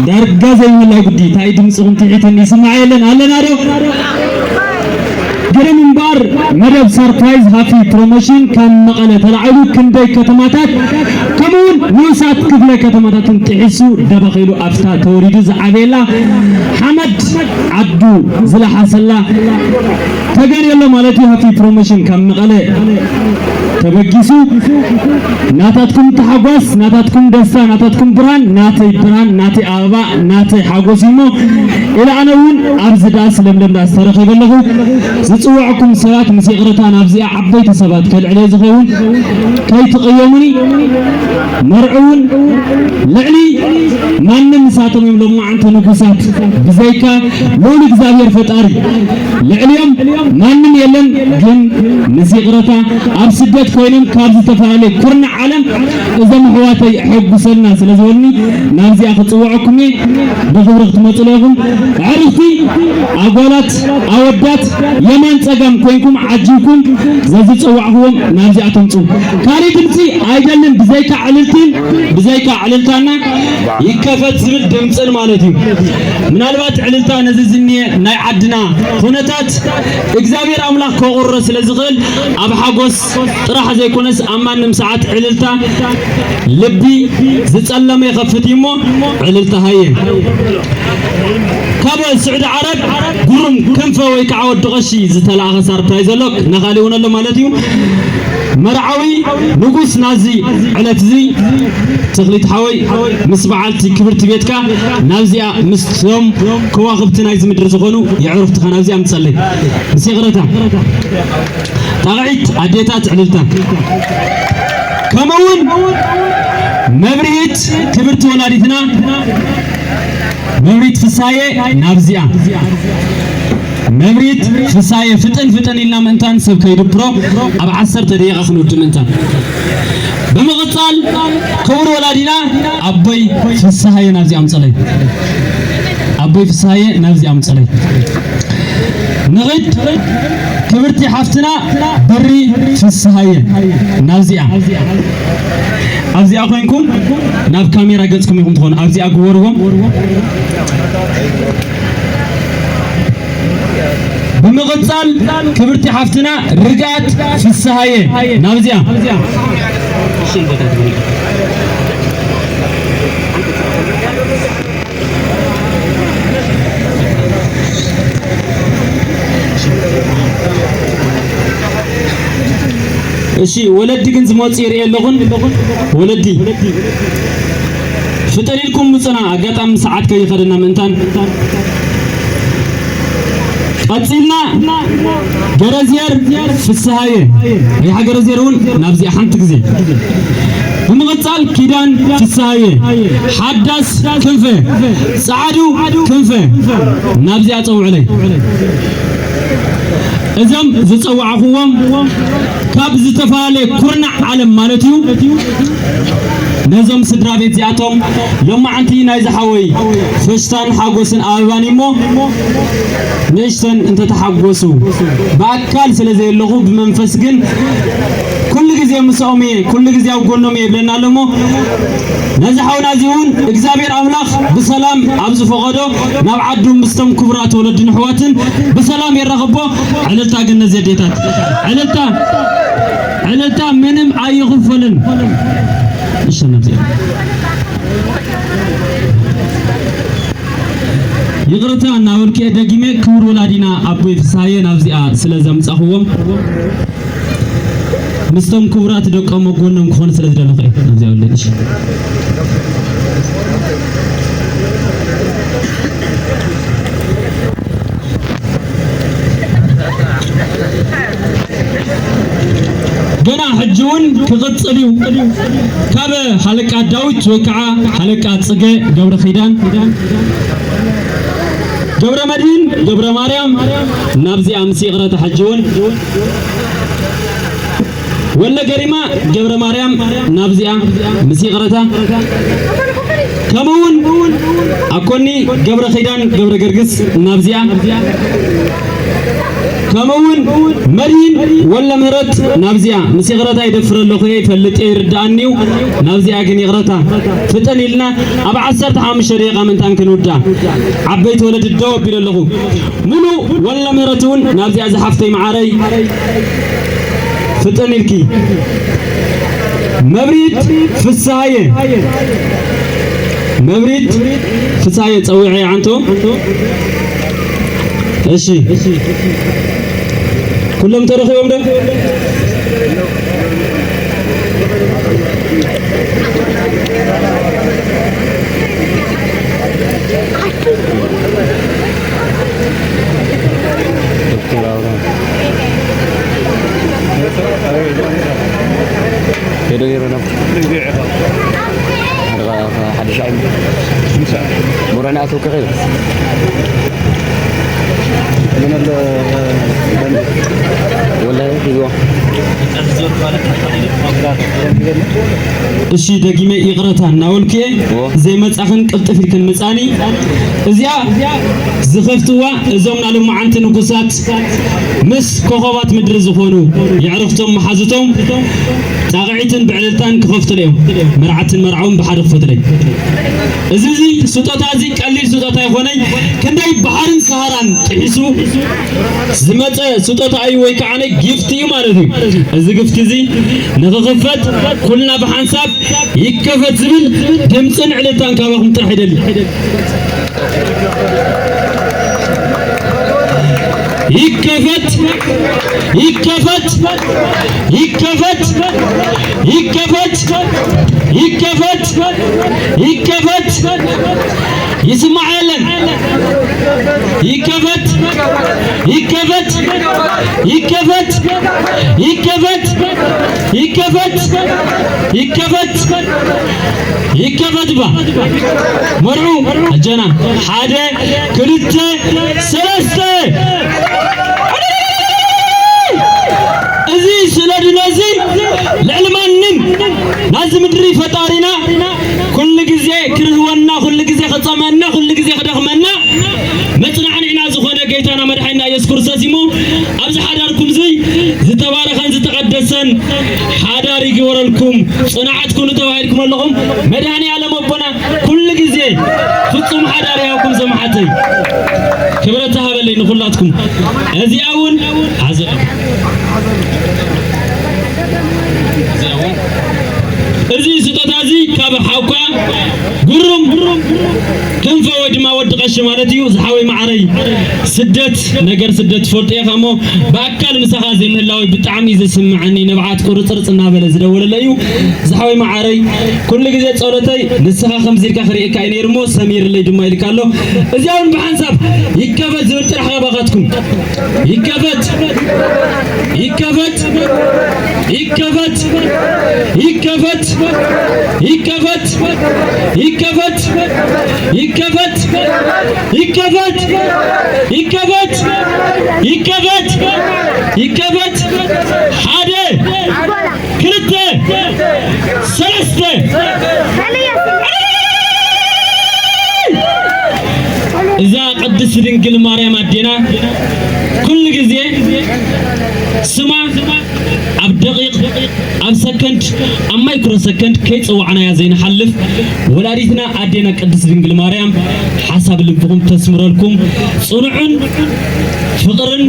ዳርጋ ዘይምላይ ጉዲ እንታይ ድምፅኹም ትሒትኒ ይስማዕ የለን ኣለና ዶ? ግርም እምበኣር መደብ ሳርፕራይዝ ሃፊ ፕሮሞሽን ካብ መቐለ ተላዒሉ ክንደይ ከተማታት ከምኡውን ንኡሳት ክፍለ ከተማታትን ጥሒሱ ደበኺሉ ኣፍታ ተወሪዱ ዝዓበየላ ሓመድ ዓዱ ዝለሓሰላ ተጋንየሎ ማለት እዩ። ሃፊ ፕሮሞሽን ካብ መቐለ ተበጊሱ ናታትኩም ተሓጓስ፣ ናታትኩም ደስታ፣ ናታትኩም ብርሃን፣ ናተይ ብርሃን፣ ናተይ ኣበባ፣ ናተይ ሓጎስ እዩ እሞ ኢለ ኣነ እውን ኣብዚ ዳስ ለምለም ዳስ ተረኺበ ኣለኹ። ዝፅውዐኩም ሰባት ምስ ይቕረታ ናብዚኣ ዓበይቲ ሰባት ከልዕለ ዝኸውን ከይትቕየሙኒ። መርዑ እውን ልዕሊ ማንም ንሳቶም እዮም ሎማዓንቲ ንጉሳት ብዘይካ ልዑል እግዚኣብሔር ፈጣሪ ልዕሊኦም ማንም የለን። ግን ምስ ይቕረታ ኣብ ስደት ኮይኖም ካብ ዝተፈላለየ ኩርናዕ ዓለም እዞም ኣሕዋተይ ሕጉሰልና ስለ ዝበሉኒ ናብዚኣ ክፅውዐኩም እየ። ብኽብሪ ክትመፁ ኢኹም። ኣዕርኽቲ ኣጓላት ኣወዳት የማን ፀጋም ኮይንኩም ዓጂብኩም ዘዝፀዋዕኽዎም ናብዚኣ ተምፁ። ካሊእ ድምፂ ኣይደልን ብዘይካ ዕልልቲን ብዘይካ ዕልልታና ይከፈት ዝብል ድምፅን ማለት እዩ። ምናልባት ዕልልታ ነዚ ዝኒየ ናይ ዓድና ኩነታት እግዚኣብሔር ኣምላኽ ከቑርሮ ስለ ዝኽእል ኣብ ሓጎስ ጥራሕ ዘይኮነስ ኣብ ማንም ሰዓት ዕልልታ ልቢ ዝጸለመ ይኸፍት እዩ እሞ ዕልልታ ሃየ። ካብ ስዑዲ ዓረብ ጉሩም ክንፈ ወይ ከዓ ወዲ ቀሺ ዝተላእኸ ሳርፕራይዝ ኣሎ። ነኻሊ እውን ኣሎ ማለት እዩ። መርዓዊ ንጉስ ናዚ ዕለት እዚ ተኽሊት ሓወይ ምስ በዓልቲ ክብርቲ ቤትካ ናብዚኣ ምስቶም ከዋኽብቲ ናይዚ ምድሪ ዝኾኑ የዕሩኽትኻ ናብዚኣ ምጸለይ ምስ ይቕረታ ጣቕዒት ኣዴታት ዕልልታ ከምኡውን መብርሂት ክብርቲ ወላዲትና መብሪት ፍሳየ ናብዚኣ መብሪት ፍሳየ ፍጥን ፍጥን ኢልና ምእንታን ሰብ ከይድብሮ ኣብ ዓሰርተ ደቂቓ ክንውድ ምእንታን ብምቕጻል ክቡር ወላዲና ኣቦይ ፍስሃየ ናብዚኣ ምጸለይ ኣቦይ ፍስሃየ ናብዚኣ ምጸለይ ንኺድ ክብርቲ ሓፍትና ብሪ ፍስሃየ ናብዚኣ ኣብዚኣ ኮይንኩም ናብ ካሜራ ገጽኩም ኢኹም ትኾኑ ኣብዚኣ ግበርዎም ብምቕጻል ክብርቲ ሓፍትና ርግኣት ፍስሃየ ናብዚኣ እሺ ወለዲ ግን ዝመፁ ይርኢ ኣለኹን ወለዲ ፍጥር ኢልኩም ምፁና ኣጋጣሚ ሰዓት ከይኸደና ምእንታን ቀፂልና ገረዝየር ፍስሃየ ሪሓ ገረዝየር እውን ናብዚኣ ሓንቲ ግዜ ብምቕፃል ኪዳን ፍስሃየ ሓዳስ ክንፈ ፃዕዱ ክንፈ ናብዚኣ ፀውዕለይ እዞም ዝፀዋዕኽዎም ካብ ዝተፈላለየ ኩርናዕ ዓለም ማለት እዩ ነዞም ስድራ ቤት እዚኣቶም ሎማዓንቲ ናይ ዝሓወይ ፈሽታን ሓጎስን ኣበባን እሞ ንእሽተን እንተተሓጎሱ ብኣካል ስለ ዘየለኹ ብመንፈስ ግን ኩሉ ግዜ ምስኦም እየ ኩሉ ግዜ ኣብ ጎኖም እየ ይብለና ኣሎ እሞ ነዚ ሓውና እዚ እውን እግዚኣብሔር ኣምላኽ ብሰላም ኣብ ዝፈቐዶ ናብ ዓዱ ምስቶም ክቡራት ወለድን ኣሕዋትን ብሰላም የራኽቦ ዕልልታ ግን ነዚ ኣዴታት ዕልልታ ዕልልታ ምንም ኣይኽፈልን እሸነዚ ይቕርታ እናበልኩ እየ ደጊመ ክቡር ወላዲና ኣቦይ ፍስሃየ ናብዚኣ ስለ ዘምፃኽዎም ምስቶም ክቡራት ደቆም ኣብ ጎኖም ክኾኑ ስለ ዝደለኹ እየ ናብዚኣ ወለድ እሺ ገና ሕጂ እውን ክቕፅል እዩ ካብ ሃለቃ ዳዊት ወይ ከዓ ሃለቃ ፅገ ገብረ ኪዳን ገብረ መድህን ገብረ ማርያም ናብዚኣ ምስ ይቕረታ ሕጂ እውን ወለ ገሪማ ገብረ ማርያም ናብዚኣ ምስ ይቕረታ ከምኡ እውን ኣኮኒ ገብረ ኺዳን ገብረ ገርግስ ናብዚኣ፣ ከምኡ እውን መድሂን ወለ ምህረት ናብዚኣ፣ ምስ ይቕረታ ይደፍረ ኣለኹ እየ፣ ይፈልጥ እየ፣ ይርድኣኒ እዩ። ናብዚኣ ግን ይቕረታ ፍጥን ኢልና ኣብ ዓሰርተ ሓሙሽተ ደቂቓ ምእንታን ክንውዳእ። ዓበይቲ ወለዲ ደው ኣቢለ ኣለኹ። ሙሉ ወለ ምህረት እውን ናብዚኣ ዝሓፍተይ መዓረይ ፍጥን ኢልኪ። መብሪት ፍስሃየ፣ መብሪት ፍስሃየ ጸዊዐ ዓንቶ። እሺ፣ ኩሎም ተረኺቦም ዶ? ዶክተር ኣብርሃም። ሄዶ ሄዶ ናብ ሓደ ሓደ ሻዕ ሞራና ኣተው ከኸይድ። ምን አለ ወላሂ ሂዋ። እሺ፣ ደጊመ ይቕረታ እናበልኩ እየ። ኦ። ዘይመጻኽን ቅልጥፍ ኢልክን ምጻኒ። እዚኣ ዝኸፍትዋ እዞም ናሎማዓንቲ ንጉሳት ምስ ኮኸባት ምድሪ ዝኾኑ የዕርኽቶም መሓዙቶም ጣቕዒትን ብዕልልታን ክኸፍቱለይ እዮም። መርዓትን መርዓውን ብሓደ ክፈቱለይ። እዚ፣ እዚ ስጦታ እዚ ቀሊል ስጦታ ኣይኮነይ። ክንደይ ባሕርን ሰሃራን ጥሒሱ ዝመጸ ስጦታ እዩ፣ ወይ ከዓ ናይ ጊፍት እዩ ማለት እዩ። እዚ ጊፍት እዚ ንኽኽፈት ኩልና ብሓንሳብ ይከፈት ዝብል ድምፅን ዕልልታን ካባኹም ጥራሕ ይደሊ። ይከፈት፣ ይከፈት፣ ይከፈት፣ ይከፈት፣ ይከፈት፣ ይከፈት። ይስማዕ የለን። ይከፈት፣ ይከፈት፣ ይከፈት፣ ይከፈት፣ ይከፈት፣ ይከፈት፣ ይከፈት እባ። መርዑ ኣጀና ሓደ ክልተ ሰለስተ። እዚ ስለ ድነዚ ልዕሊ ማንም ናዚ ምድሪ ፈጣሪና ኩሉ ግዜ ክርህወና፣ ኩሉ ግዜ ክጸመና፣ ኩሉ ግዜ ክደኽመና መጽናዕኒዕና ዝኾነ ጌታና መድሓኒና ኢየሱስ ክርስቶስ እሞ ኣብዚ ሓዳርኩም እዚ ዝተባረኸን ዝተቐደሰን ሓዳር ይግበረልኩም። ጽናዓት ኩኑ ተባሂልኩም ኣለኹም። መድሃኔ ዓለም ኣቦና ኩሉ ግዜ ፍጹም ሓዳር ይሃብኩም ዘመሓተይ። ክብረት ተሃበለይ ንኹላትኩም። እዚኣ እውን ሓዘ-፣ እዚኣ እውን፣ እዚ ስጦታ እዚ ካብ ሓውካ ጉሩም ክንፈ ወይ ድማ ወዲ ቀሺ ማለት እዩ። ዝሓወይ መዓረይ ስደት፣ ነገር ስደት ትፈልጦ ኢኻ እሞ ብኣካል ምሳኻ ዘይምህላወይ ብጣዕሚ እዩ ዘስምዓኒ። ንብዓት ቁርጽርጽ እናበለ ዝደወለለ እዩ። ዝሓወይ መዓረይ ኩሉ ግዜ ጸሎተይ ንስኻ ከምዚ ኢልካ ክርእየካ እዩ ነይሩ እሞ ሰሚርለይ ድማ ኢልካ ኣሎ። እዚኣ እውን ብሓንሳብ ይከፈት ዝብል ጥራሕ ካባኻትኩም። ይከፈት፣ ይከፈት፣ ይከፈት፣ ይከፈት፣ ይከፈት፣ ይከፈት፣ ይከፈት፣ ይከፈት፣ ይከፈት፣ ይከፈት፣ ይከፈት። ሓደ፣ ክልተ፣ ሰለስተ። እዛ ቅድስት ድንግል ማርያም ኣዴና ኩሉ ግዜ ስማ ኣብ ደቂቕ፣ ኣብ ሰከንድ፣ ኣብ ማይክሮ ሰከንድ ከይጸዋዕናያ ዘይንሓልፍ ወላዲትና ኣዴና ቅድስት ድንግል ማርያም ሓሳብ ልብኹም ተስምረልኩም። ጽኑዕን ፍቕርን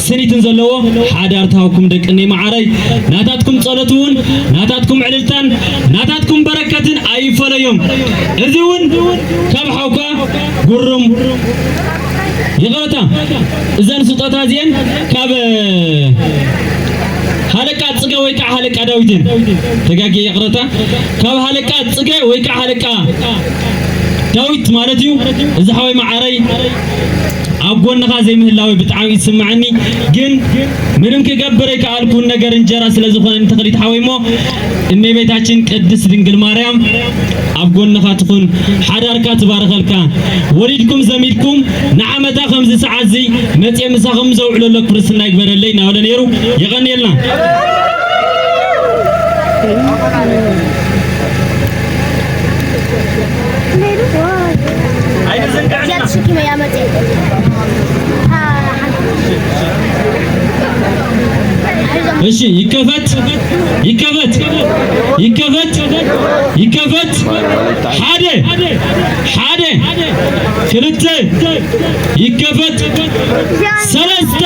ስኒትን ዘለዎ ሓዳር ተሃብኩም ደቂ እነይ መዓረይ። ናታትኩም ጸሎት እውን ናታትኩም ዕልልታን ናታትኩም በረከትን ኣይፈለዮም። እዚ እውን ካብ ሓውካ ጉሩም ይቕረታ። እዘን ስጦታ እዚአን ካብ ሃለቃ ጽገ ወይ ከዓ ሃለቃ ዳዊት እየን። ተጋግየ ይቕረታ። ካብ ሃለቃ ጽገ ወይ ከዓ ሃለቃ ዳዊት ማለት እዩ። እዚ ሓወይ መዓረይ ኣብ ጎንኻ ዘይምህላወይ ብጣዕሚ ይስምዓኒ፣ ግን ምንም ክገብር ኣይከኣልኩን። ነገር እንጀራ ስለ ዝኾነ ንተኽሊት ሓወይ እሞ እመቤታችን ቅድስት ድንግል ማርያም ኣብ ጎንኻ ትኹን፣ ሓዳርካ ትባርኸልካ። ወሊድኩም ዘሚድኩም ንዓመታ ከምዚ ሰዓት እዚ መጽየ ምሳኹም ዘውዕለሎ ክርስትና ይግበረለይ እናበለ ነይሩ። የቐንየልና። እሺ፣ ይከፈት፣ ይከፈት፣ ይከፈት፣ ይከፈት። ሓደ፣ ሓደ፣ ክልተ፣ ይከፈት፣ ሰለስተ።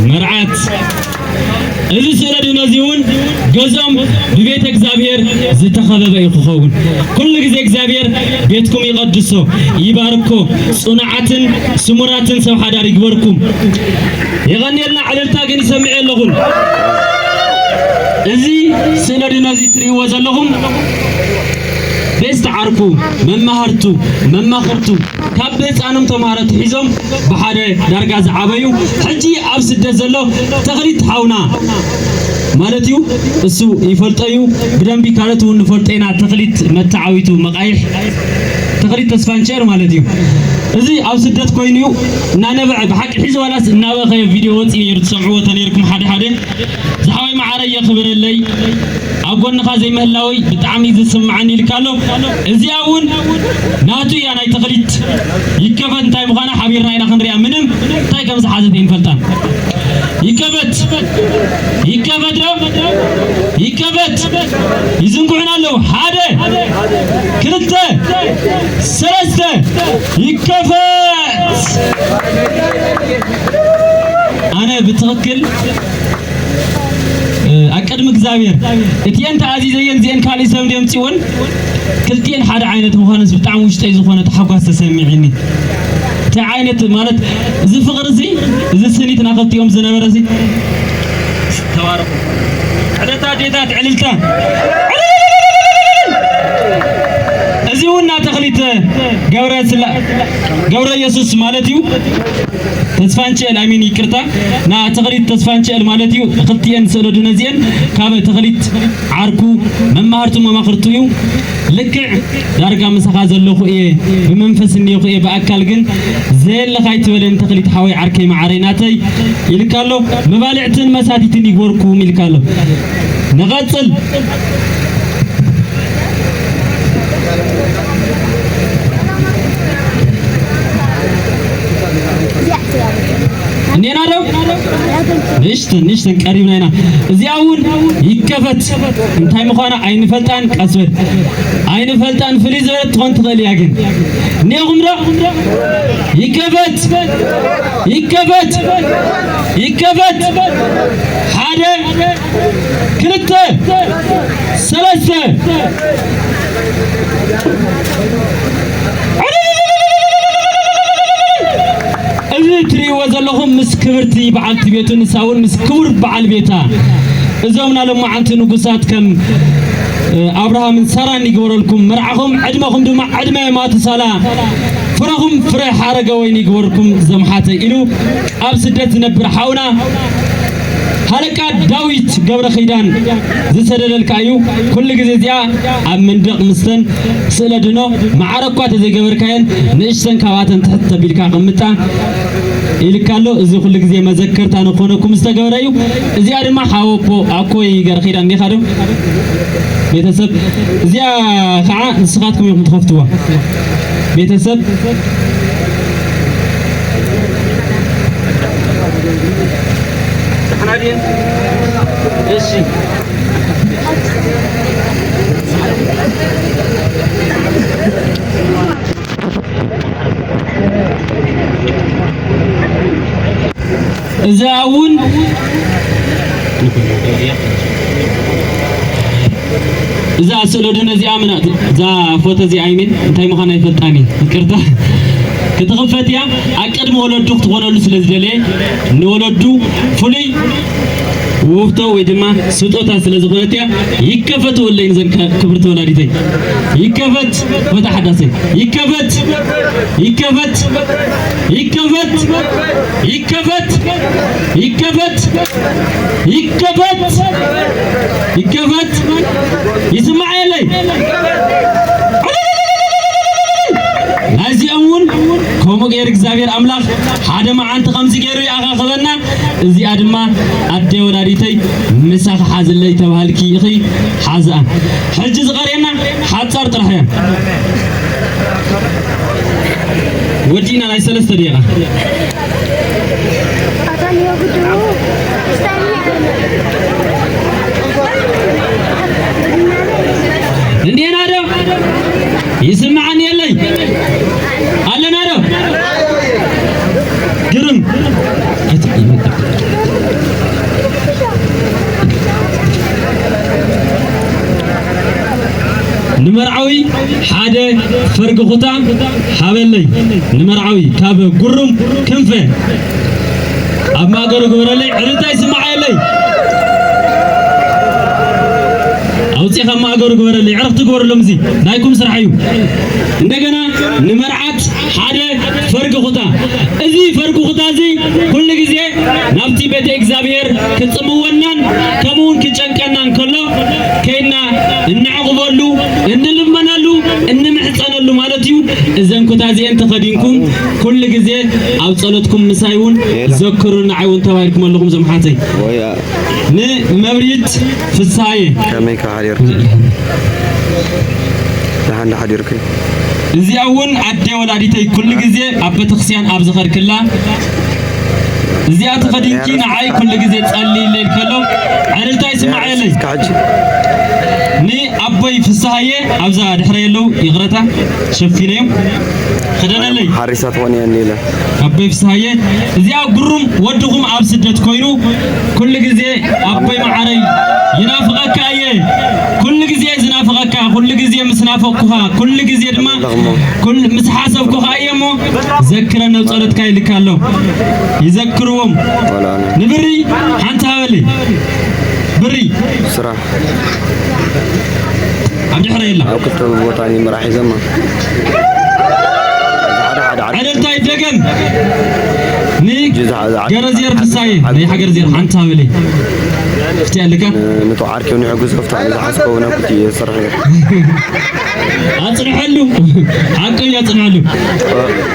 መርዓት። እዚ ስእለ ድኖ እዚ እውን ገዝኦም ብቤተ እግዚኣብሔር ዝተኸበበ እዩ ክኸውን። ኩሉ ግዜ እግዚኣብሔር ቤትኩም ይቐድሶ፣ ይባርኮ፣ ጽኑዓትን ስሙራትን ሰብ ሓዳር ይግበርኩም። የቐንየልና። ዕልልታ ግን ይሰምዕ የለኹን። እዚ ስእለ ድኖ እዚ ትርእይዎ ዘለኹም ቤስት ዓርኩ፣ መማህርቱ፣ መማኽርቱ፣ ካብ ብህፃኖም ተምሃሮ ኣትሒዞም ብሓደ ዳርጋ ዝዓበዩ፣ ሕጂ ኣብ ስደት ዘሎ ተኽሊት ሓውና ማለት እዩ። እሱ ይፈልጦ እዩ ብደንቢ፣ ካልኦት እውን ንፈልጦ ኢና። ተኽሊት መተዓዊቱ መቃይሕ፣ ተኽሊት ተስፋንቸር ማለት እዩ። እዚ ኣብ ስደት ኮይኑ እዩ እናነበዐ፣ ብሓቂ ሕዚ ዋላስ እናበኸየ ቪድዮ ወፂኡ ነይሩ፣ ትሰምዕዎ ተነይርኩም ሓደ ሓደ። ዝሓወይ መዓረይ የኽብረለይ፣ ኣብ ጎንኻ ዘይምህላወይ ብጣዕሚ ዝስምዓኒ ኢልካ ኣሎ። እዚኣ እውን ናቱ እያ፣ ናይ ተኽሊት ይከፈት እንታይ ምዃና ሓቢርና ኢና ክንሪኣ። ምንም እንታይ ከም ዝሓዘት ኣይንፈልጣን። ይከፈት፣ ይከፈት ዶ? ይከፈት። ይዝንጉዕና ኣለዉ። ሓደ፣ ክልተ፣ ሰለስተ፣ ይከፈት። ኣነ ብትኽክል እ፣ ኣብ ቅድሚ እግዚኣብሔር እቲኤን ተኣዚዘየን እዚኤን ካልእ ሰብ እንድየምፅእወን ክልቲኤን ሓደ ዓይነት ምዃነስ ብጣዕሚ ውሽጠይ ዝኾነ ተሓጓስ ተሰሚዕኒ። እንታይ ዓይነት ማለት እዚ ፍቕሪ እዚ፣ እዚ ስኒት ናኸልቲኦም ዝነበረ እዚ። ተባረኹ። ዕለታ ኣዴታት ዕልልታ። እዚ እውን ና ተኽሊት ገብረ ስላ-፣ ገብረ ኢየሱስ ማለት እዩ። ተስፋንቸል ኣሚን ይቅርታ፣ ና ተኽሊት ተስፋንቸል ማለት እዩ። ክልቲኤን ስእለ ድነ እዚኤን ካብ ተኽሊት ዓርኩ መማህርቱ መማኽርቱ እዩ። ልክዕ ዳርጋ ምሳኻ ዘለኹ እየ፣ ብመንፈስ እኒኦኹ እየ፣ ብኣካል ግን ዘየለኻ ኣይትበለን ተኽሊት ሓወይ ዓርከይ መዓረይ ናተይ ኢልካ ኣሎ። መባልዕትን መሳቲትን ይግበርኩም ኢልካ ኣሎ። ንቐጽል። እኔና ዶ? ንእሽተን፣ ንእሽተን ቀሪብና ኢና። እዚኣ እውን ይከፈት። እንታይ ምዃና ኣይንፈልጣን፣ ቀስ በል። ኣይንፈልጣን፣ ፍልይ ዝበለት ትኾን ትኽእል እያ ግን። እኒኦኹም ዶ? ይከፈት! ይከፈት! ይከፈት! ሓደ፣ ክልተ፣ ሰለስተ። እዚ እትርእይዎ ዘለኹም ምስ ክብርቲ በዓልቲ ቤቱ፣ ንሳ እውን ምስ ክቡር በዓል ቤታ። እዞም ናሎማዓንቲ ንጉሳት ከም፣ እ፣ ኣብርሃምን ሳራን ይግበረልኩም። መርዓኹም፣ ዕድመኹም ድማ ዕድመ ማቱሳላ፣ ፍረኹም ፍረ ሓረገ ወይኒ ይግበርኩም ዘምሓተ ኢሉ ኣብ ስደት ዝነብር ሓውና ሃለቃ ዳዊት ገብረ ኪዳን ዝሰደደልካ እዩ። ኩሉ ግዜ እዚኣ ኣብ መንደቕ ምስተን ስእለ ድኖ ማዕረ እኳ ተዘይገበርካየን ንእሽተን ካብኣተን ትሕት ተቢልካ ቅምጣ ኢልካ ኣሎ። እዚ ኩሉ ግዜ መዘከርታ ንኾነኩም ዝተገበረ እዩ። እዚኣ ድማ ሓወኮ ኣኮይ ገብረ ኪዳን እንዲኻ ዶ? ቤተሰብ እዚኣ ከዓ ንስኻትኩም ኢኹም ትኸፍትዋ። ቤተሰብ ደሕና ድየን? እሺ። እዛ እውን እዛ ስእለ ድነ እዚኣ ምና-፣ እዛ ፎቶ እዚኣ ኣይሜን እንታይ ምዃና ኣይፈልጣን እየ። ይቅርታ። ክትኽፈት እያ። ኣብ ቅድሚ ወለዱ ክትኾነሉ ስለ ዝደለየ ንወለዱ ፍሉይ ውህብቶ ወይ ድማ ስጦታ ስለ ዝኾነት እያ። ይከፈትወለይ ንዘን ከ-፣ ክብርቲ ወላዲተይ። ይከፈት፣ ቦታ ሓዳሰይ። ይከፈት፣ ይከፈት፣ ይከፈት፣ ይከፈት፣ ይከፈት፣ ይከፈት፣ ይከፈት። ይስማዕ የለይ። ናይዚኦም እውን ከምኡ ገይሩ እግዚኣብሔር ኣምላኽ ሓደ መዓልቲ ከምዚ ገይሩ ይኣኻኽበና። እዚኣ ድማ ኣደይ ወላዲተይ ምሳኺ ሓዝለይ ተባህልኪ ኢኺ ሓዝኣ። ሕጂ ዝቐርየና ሓጻር ጥራሕ እያ። ወዲእና ናይ ሰለስተ ደቂቓ። እንዴና ዶ? ይስምዓኒ የለይ? ኣለና ዶ? ግርም። ንመርዓዊ ሓደ ፈርጊ ኩታ ሃበለይ። ንመርዓዊ ካብ ጉሩም ክንፈ ኣብ ማእገሩ ግበረለይ። ዕልልታ ይስምዓየለይ። ኣውፂኻ ማእገሩ ግበረለይ። ዕረፍቲ ግበረሎም። እዚ ናይኩም ስራሕ እዩ። እንደገና ንመርዓት ሓደ ፈርጊ ኩታ። እዚ ፈርጊ ኩታ እዚ ኩሉ ግዜ ናብቲ ቤተ እግዚኣብሔር ክጽምወናን ከምኡ እውን ክጨንቀና እንከሎ ከይድና እንዕቕበሉ፣ እንልመነሉ፣ እንምሕጸነሉ ማለት እዩ። እዘን ኩታ እዚኤን ተኸዲንኩም ኩሉ ግዜ ኣብ ጸሎትኩም ምሳይ እውን ዘክሩ ንዓይ እውን ተባሂልኩም ኣለኹም እዞም ሓተይ። ንመብርሂት ፍስሃየ። ከመይ ከ ሓዲርኩም? ደሓን ዶ ሓዲርኩም? እዚኣ እውን ኣደ ወላዲተይ ኩሉ ግዜ ኣብ ቤተክርስትያን ኣብ ዝኸድክላ እዚኣ ተኸዲንኪ ንዓይ ኩሉ ግዜ ጸልይለይ ከሎ ዕልልታ ይስማዓየለይ። እስከ ሕጂ? ንኣቦይ ፍስሃየ ኣብዛ ድሕረይ ኣለዉ፣ ይቕረታ ሸፊነዮም። ክደነለይ። ሓሪሳ ትኾን እያ እንዲለ። ኣቦይ ፍስሃየ፣ እዚኣ ግሩም ወድኹም ኣብ ስደት ኮይኑ ኩሉ ግዜ ኣቦይ መዓረይ ይናፍቐካ እየ። ኩሉ ግዜ ዝናፍቐካ፣ ኩሉ ግዜ ምስ ናፈቕኩኻ፣ ኩሉ ግዜ ድማ ኩል-፣ ምስ ሓሰብኩኻ እየ እሞ ዘክረኒ ኣብ ጸሎትካ ኢልካ ኣሎ። ይዘክርዎም። ዋላ ኣነ። ንብሪ ሓንቲ ሃበለይ። ብሪ። ስራሕ። ኣብ ድሕረ የላ። ኣብ ክልተ ቦታ እኔ ምራሕ ሒዘማ። ሓደ ሓደ ዓዲ። ዕልልታ ይደገም። ን-፣ ጅዛ-፣ ዛ-፣ ገረዝየር ፍሳዬ፣ ናይ ሃገር ዜር ሓንቲ ሃበለይ። ፍትያ ኣለካ? ን-፣ ንቶ ዓርኪ እውን ይሕግዞ፣ ፍታ ንዝሓዝኮ እውን ኣኩቲ እየ ዝሰርሕ እየ። ኣጽንሐሉ። ሓቂ እዩ፣ ኣጽንሐሉ።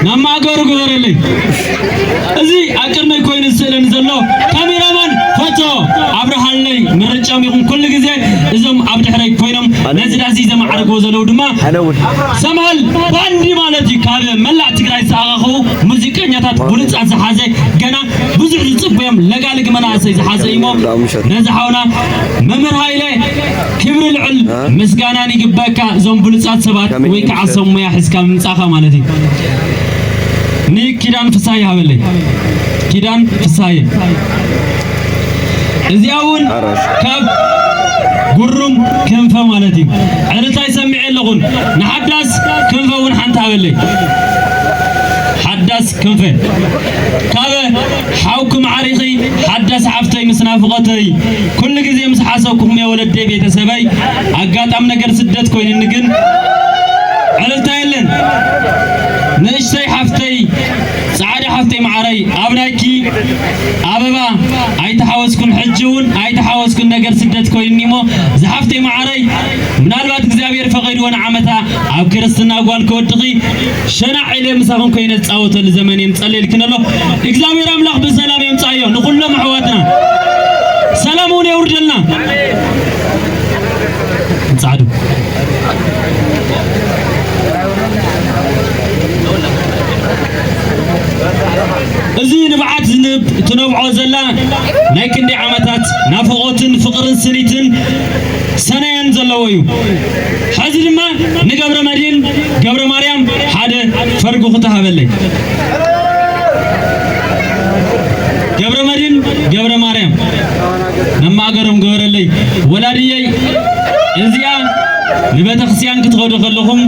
ናብ ማእገሩ ግበረለይ። እዚ ኣብ ቅድመይ ኮይኑ ዝስእለኒ ዘሎ ካሜራማን ፈቶ ኣብርሃለይ ምርጫም ይኹን። ኩሉ ግዜ እዞም ኣብ ድሕረይ ኮይኖም ነዚ ዳስ ዘማዕርግዎ ዘለዉ ድማ ኣነ እውን። ሰምሃል ባንዲ ማለት እዩ። ካብ መላእ ትግራይ ዝተኣኻኸቡ ሙዚቀኛታት ብሉጻት ዝሓዘ፣ ገና ብዙሕ ዝጽበዮም ለጋልግ መናእሰይ ዝሓዘ እዩ እሞ፣ ነዚ ሓውና መምህር ሃይለ ክብሪ ልዑል ምስጋናን ይግበካ። እዞም ብሉጻት ሰባት ወይ ከዓ ሰብ ሞያ ሒዝካ ምምጻእኻ ማለት እዩ። ንኪዳን ፍስሃየ ሃበለይ። ኪዳን ፍስሃየ። እዚኣ እውን ካብ ጉሩም ክንፈ ማለት እዩ። ዕልልታ ይሰምዕ ኣለኹን። ንሓዳስ ክንፈ እውን ሓንቲ ሃበለይ። ሓዳስ ክንፈ። ካብ ሓውኩም ዓሪኺ ሓዳስ ሓፍተይ ምስ ናፍቖተይ ኩሉ ግዜ ምስ ሓሰብኩኹም እየ ወለደይ ቤተሰበይ። ኣጋጣሚ ነገር ስደት ኮይኑኒ ግን ዕልልታ የለን። ንእሽተይ ሓፍተይ ጻዕዳ ሓፍተይ መዓረይ ኣብ ናይኪ ኣበባ ኣይተሓወስኩን፣ ሕጂ እውን ኣይተሓወስኩን፣ ነገር ስደት ኮይኑኒ እሞ ዝሓፍተይ መዓረይ ምናልባት እግዚኣብሔር ፈቒድዎ ንዓመታ ኣብ ክርስትና ጓል ክወድኺ ሸናዕ ኢለ ምሳኹም ኮይነ ዝጻወተሉ ዘመን እየ ምጸልየልክን ኣሎ። እግዚኣብሔር ኣምላኽ ብሰላም የምጻዮ ንኹሎም ኣሕዋትና። ሰላም እውን የውርደልና። ጻዕዱ። እዚ ንብዓት ዝንብ ትነብዖ ዘላ ናይ ክንደይ ዓመታት ናፍቖትን ፍቕርን ስኒትን ሰነየን ዘለዎ እዩ። ሕዚ ድማ ንገብረ መድህን ገብረ ማርያም ሓደ ፈርጉ ክተሃበለይ። ገብረ መድህን ገብረ ማርያም ነማእገሮም ገበረለይ። ወላድየይ እዚኣ ንቤተክርስትያን ክትኸዱ ከለኹም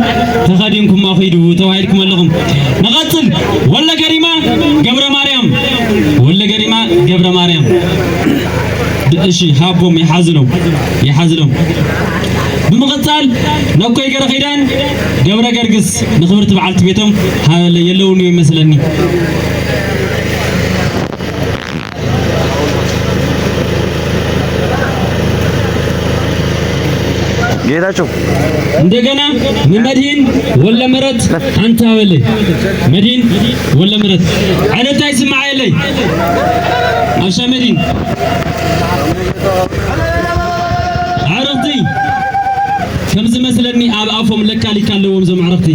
ተኸዲንኩማ ኺዱ ተባሂልኩም ኣለኹም። ንቐጽል። ወለ ገሪማ ገብረ ማርያም፣ ወለ ገሪማ ገብረ ማርያም። እሺ፣ ሃቦም ይሓዝሎም፣ ይሓዝሎም። ብምቕጻል ነኮይ ገረ ኺዳን ገብረ ገርግስ ንኽብርቲ በዓልቲ ቤቶም ሃበለ የለውን እዩ ይመስለኒ። ጌታቸው። እንደገና ንመድህን ወለ ምረት ሓንቲ ሃበለ። መድህን ወለ ምረት። ዕልልታ ይስማዓየለይ። ኣሻ መድህን። ኣዕርኽቲ። ከም ዝመስለኒ ኣብ ኣፎም ለካሊካ ኣለዎም እዞም ኣዕርኽቲ።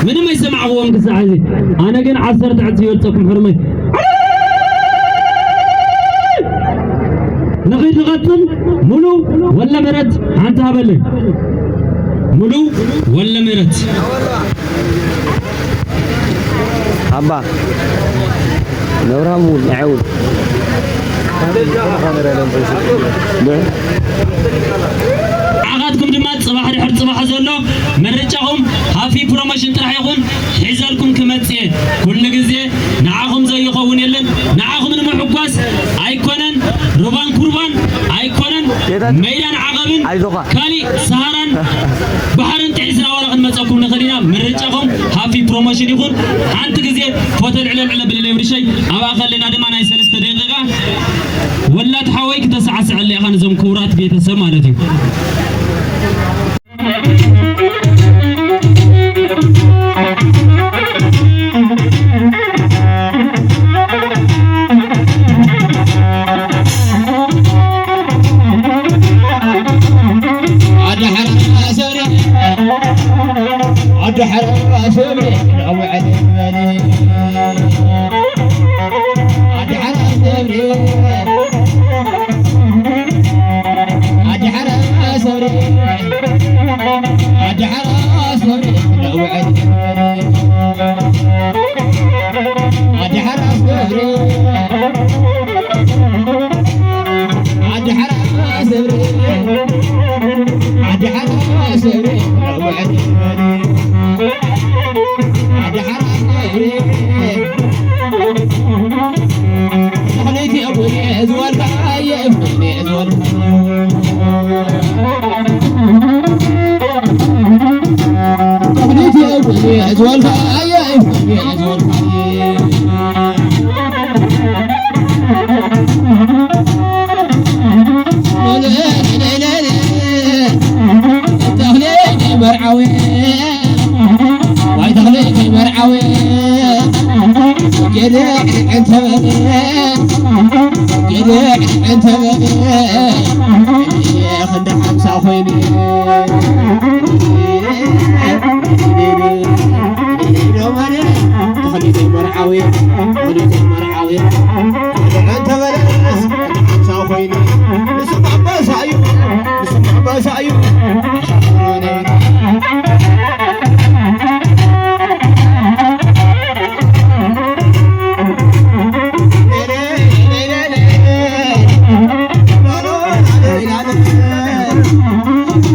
ምንም ኣይሰማዕኽዎም ክሳዕ ሕዚ። ኣነ ግን ዓሰርተ ዕጽፊ ይበልጸኩም ሕርመይ። ንኸይድ ንቐጽል። ሙሉ ወለ ምህረት ሓንቲ ሃበለይ። ሙሉ ወለ ምህረት። ኣባ ነብራም እውን ንዐ እውን ንዓኻትኩም ድማ ጽባሕ ድሕሪ ጽባሕ ዘሎ ምርጫኹም ሃፊ ፕሮሞሽን ጥራሕ ይኹን። ሒዘልኩም ክመጽእ እየ። ኩሉ ግዜ ንዓኹም ዘይኸውን የለን። ንዓኹም ንምሕጓስ ኣይኮነን ሩባን ኩርባን ኣይኮነን ጌታ ሜዳን ዓቐብን ኣይዞኻ። ካሊእ ሰሃራን ባሕርን ጥሒስና ዋላ ክንመጸኩም ንኽእል ኢና። ምርጫኹም ሃፊ ፕሮሞሽን ይኹን። ሓንቲ ግዜ ፎቶ ልዕለ ልዕለ ብልለይ ውድሸይ ኣብኣ ከለና ድማ ናይ ሰለስተ ደቂቓ ወላድ ሓወይ ክተሰዓስዐለ ኢኻ ነዞም ክቡራት ቤተሰብ ማለት እዩ። ኣድሓራ ሰብሪ፣ ኣድሓራ ሰብሪ፣ ናውዐል በሊ። ኣድሓራ ሰብሪ፣ ኣድሓራ ሰብሪ፣ ኣድሓራ ሰብሪ፣ ናውዐል በሊ። ኣድሓራ ሰብሪ፣ ኣድሓራ ሰብሪ፣ ኣድሓራ ሰብሪ፣ ናውዐል በሊ። ኣድሓራ ሰብሪ፣ ተኽሊት የቡኔ ዝወልካየ፣ የቡኔ ዝወልካየ። ተኽሊት የቡኔ ዝወልካየ፣ የቡኔ ዝወልካየ። ተኽሊት መርዓዊ፣ ዋይ ተኽሊት መርዓዊ፣ ጌድዕ እንተበለ፣ ጌድዕ እንተበለ፣ ክንዲ ሓምሳ ኮይኑ። ተኽሊት መርዓዊ፣ ተኽሊት መርዓዊ፣ ጌድዕ እንተበለ፣ ክንዲ ሓምሳ ኮይኑ። ንሱ ኣባሳ እዩ፣ ንሱ ኣባሳ እዩ።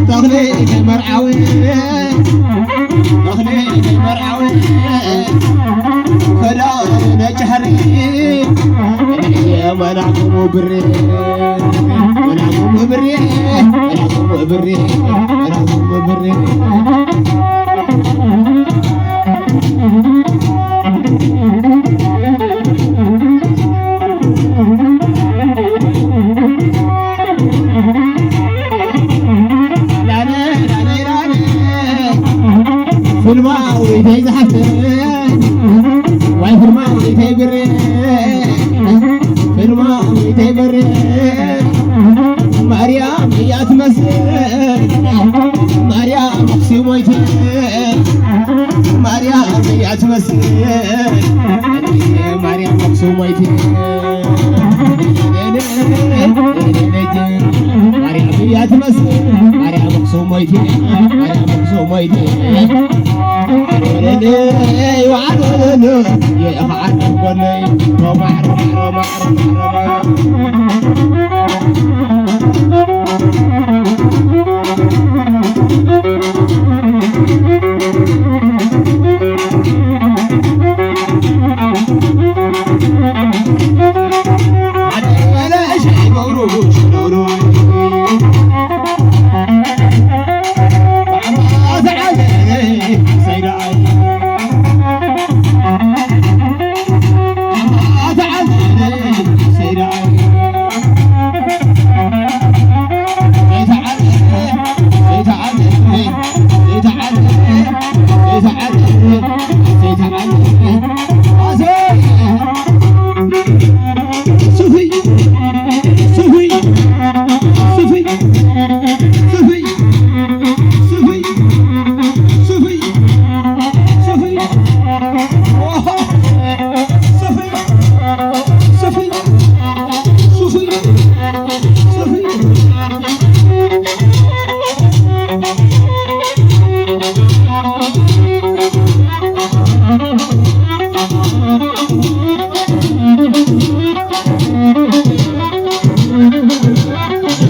ተኽሊት መርዓዊ፣ ተኽሊት መርዓዊ፣ ከዳ ነጭ ሓሪ፣ መላኹም ብሬ፣ መላኹም ብሬ፣ መላኹም ብሬ፣ መላኹም ብሬ። ፊልማ ወይተይ ዝሓፍተ፣ ዋይ ፊልማ ወይተይ ብሬ፣ ፊልማ ወይተይ ብሬ። ማርያም እያ ትመስል፣ ማርያም ኣኽሱማይት፣ ማርያም እያ ትመስል፣ ማርያም ኣኽሱማይት። ማርያም እያ ትመስል፣ ማርያም ኣኽሱማይት፣ ማርያም ኣኽሱማይት።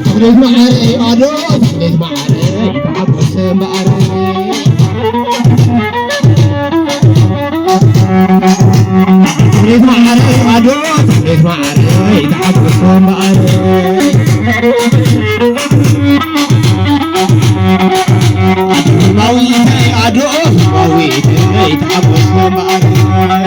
ፍሬት ማዕረ ኣዶ ፍሬት ማዕረ ይተሓጎስ ማዕረ ፍሬት ማዕረ ኣዶ ፍሬት ማዕረ ይተሓጎስ ማዕረ ማዊተይ ኣዶ ማዊተይ ይተሓጎስ ማዕረ